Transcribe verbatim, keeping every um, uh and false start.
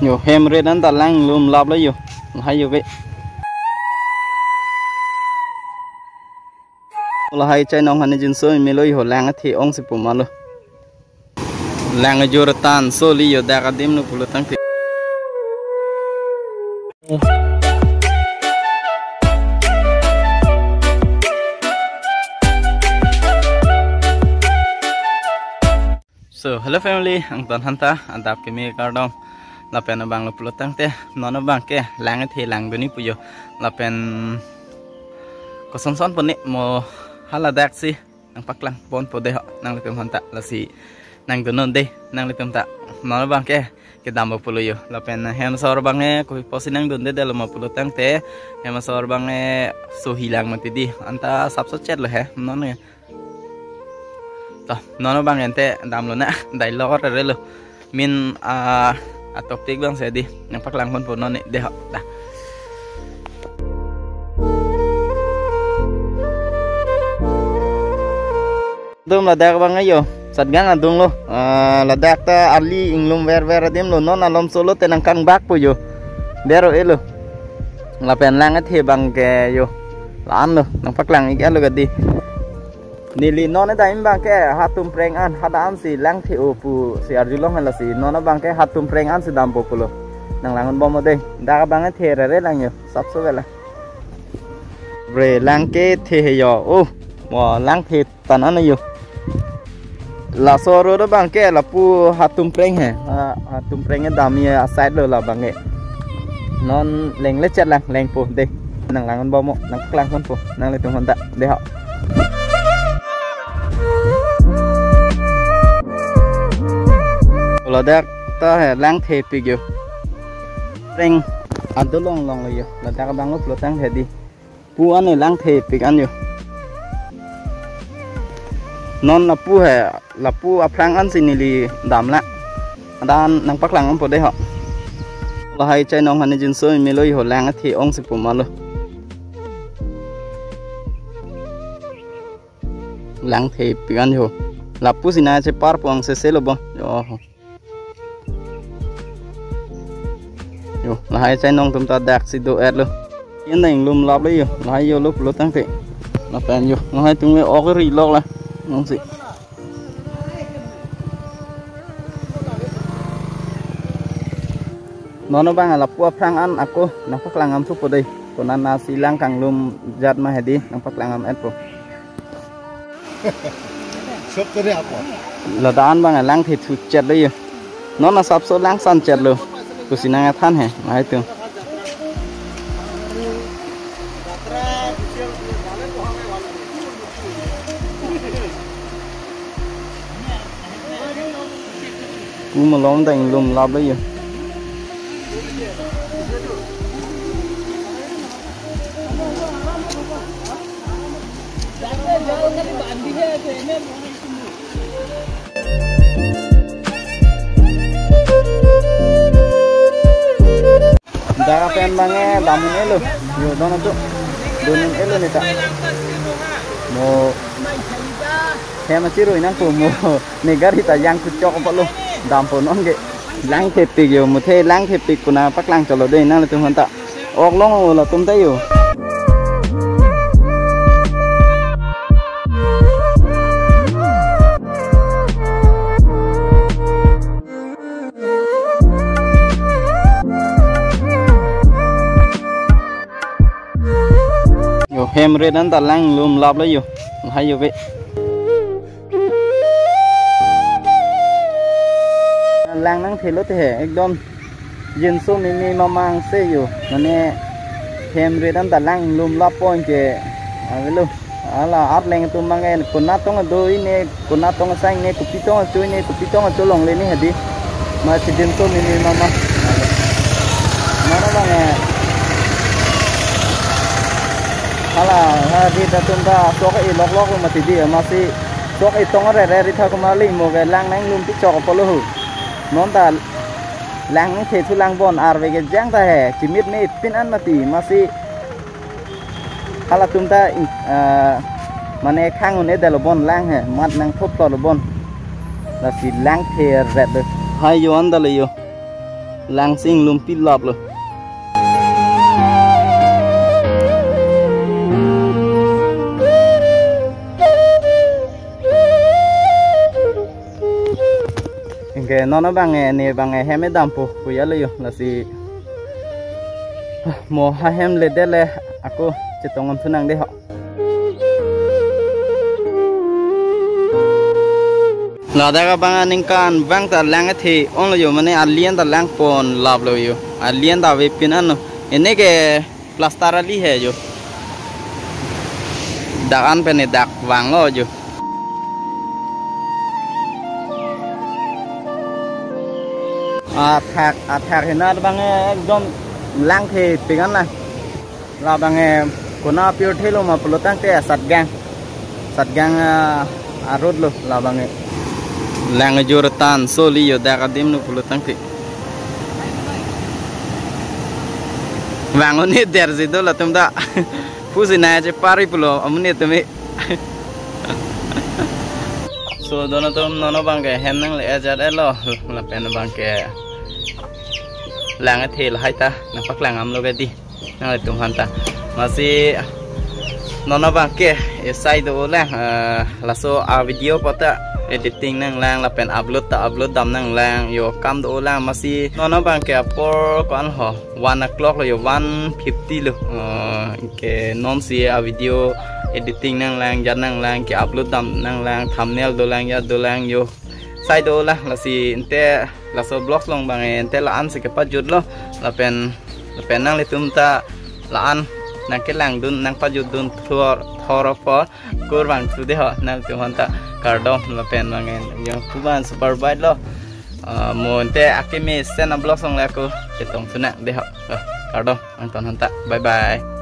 Yo, hem ret an ta lang lum lap lo yo. Lahai yo ve. Lahai chainong hani jinso melo yo, lang athe ong si pu ma lo. Lang ajor tan so li yo, dak adim lo pulo tangte. So, hello family, angtan hanta, adap keme kardom. Lapen abang lo pulo tangte, non abang ke, lang athe langdun-i pu yo. Lapen, koson son pone mo hala dak si, nangpaklang ponpo de ho, nanglitum hanta, lasi, nangdunnon de, nanglitum ta, non abang ke, kedampo pulo yo. Lapen, hem asor abang ke, kopi pusi nangdunde de lo ma pulo tangte, hem asor abang ke, sohi lang mati di, anta sapso chet lo he, non ke. To, non abang ente damlo na, dialogue rere lo. Min, ah, atoktik abang si di, nangpaklang ponpo non ne, de ho, ta. Dum ladak abang yo, satgang adung lo, ah, ladak ta ali inglum ver ver adim lo, non alom solo te nangkangbak pu yo. Bero e lo. Lapen lang athe abang ke yo. La-an lo, nangpaklang ik-et lo kadi. Neli non edam abang ke Hatumpreng an, hadak an si lang athe-o pusi arjulong hala si, non abang ke Hatumpreng an si dampo pulo. Nang langdun bom de. Dak abang athe rere lang yo, sapso vela. Bre lang ke athe he yo. Oh, mo lang athe tan an yo. Laso road abang ke lapu Hatumpreng he. Ha, Hatumpreng ke dam-i aside lo labang ke. Non lengle chet lang, lengpo de. Nang langdun bom mo, nangpaklang ponpo, nanglitum hanta, de ho. Ladak ta he lang athepik yo. Preng adolong long lo yo. Ladak abang lo pulo tangte di. Pu an lang athepik an yo. Non lapu he, lapu aphrang an si neli damlo. Hadak an nangpaklang ponpo de ho. Lahai chainong hani jinso melo yo, lang athe ong si pu ma lo. Lang athepik an yo. Lapu si nangcheparpo ang sese lo bo. Yo. Yo, lahai chainong atum ta dak si do-et lo. Yen na inglum lap lo yo, lahai yo lo pulo tangte. Lapen yo, lahai atum ke ok ri lok la. Nong si. Non abang lapu aphrang an ako, nangpaklang damthupo de. Konat na si lang kanglum jat ma he di, nangpaklang dam-etpo. Sop tere apa? Ladak an abang lang athe thu chet lo yo. Non asapso lang san chet lo. Pusi nangthan he, ma itum. Pu malom ta inglum lap lo yo. Dak pen abang ke dam un-e lo. Yo, don atu. Dun un-e lo neta. Mo hem achirui nangpo mo. Ne gari ta jang kuchok apot lo. Dampo non ke. Lang athepik yo, muthe lang athepik pu nangpaklang chot lo de nanglitum hanta. Ok long-o latum ta yo. Yo, hem ret an ta lang lum lap lo yo. Lahai yo ve. Lang nangthelo te he, ekdom jinso meme mamang se yo. Mane hem ret an ta lang lum lap pon ke. Avelo. Hala arleng atum abang ke konat tong do-i ne, konat tong asang ne, kopi tong acho ne, kopi tong acho longle ne hadi. Masi jinso meme mama. Mane abang ke. Hala, ha rit atum ta sok e lok lok lo mati di, masi sok e tong rere ri tha kumali mo ke lang nanglum pi chok apot lo hu. Non ta lang nangthe thu lang bon arve ke jang ta he, chimit ne pin an mati, masi halatum ta, ah, mane khang un-e det lo bon lang he, mat nangthop lo bon. Lasi lang the ret lo. Hai yo an ta lo yo. Lang si inglumpi laplo. Anke non abang, eh, ne abang, eh, hem dampo pu ya lo yo, lasi mo ha hem le dele ako chetong-un thu nang de ho. Ladak abang aningkanvang ta lang athe ong lo yo, mane ali an ta lang pon laplo yo. Ali an ta avepin an lo. Ene ke plaster ali he yo. Dak an pen dak vanglo yo. Athak, athak hena abang, eh, ekdom lang thepik an na. Labang, eh, konat aphi thelo ma pulotangte Satgaon. Satgaon, ah, a-road lo labang, eh. Lang jor tan soli yo dak adim lo pulotangte. Vang un-e der si do latum ta. Pusi na chepari pulo amonit tumi. So, don atum, non abang ke hem nangle-et jat-et lo, lapen abang ke lang athe lahai ta nangpaklang damlo ke di nanglitum aphan ta. Masi non abang ke esai do lang, eh, laso a-video apot ta editing nanglang lapen upload ta upload dam nanglang, yo kam do lang. Masi non abang ke apor ko-an ho, one o'clock lo yo, one fifty lo. Eh, ke non si a-video editing nanglang, jat nanglang, ke upload dam nanglang, thumbnail dolang, jat dolang yo. Sai do lang, lasi ante laso vlogs along abang ante la-an si kepajut lo, lapen, lapen nanglitum ta la-an nangkelangdun, nangpajutdun thor, thor apor kurvangthu de ho, nanglitum aphan ta kardom lapen abang yo pu abang super bike lo. Ah, mo ante akimi sen a-vlogs along le ako chetong thu nang de ho. Ah, kardom, nangtum aphan ta. Bye bye.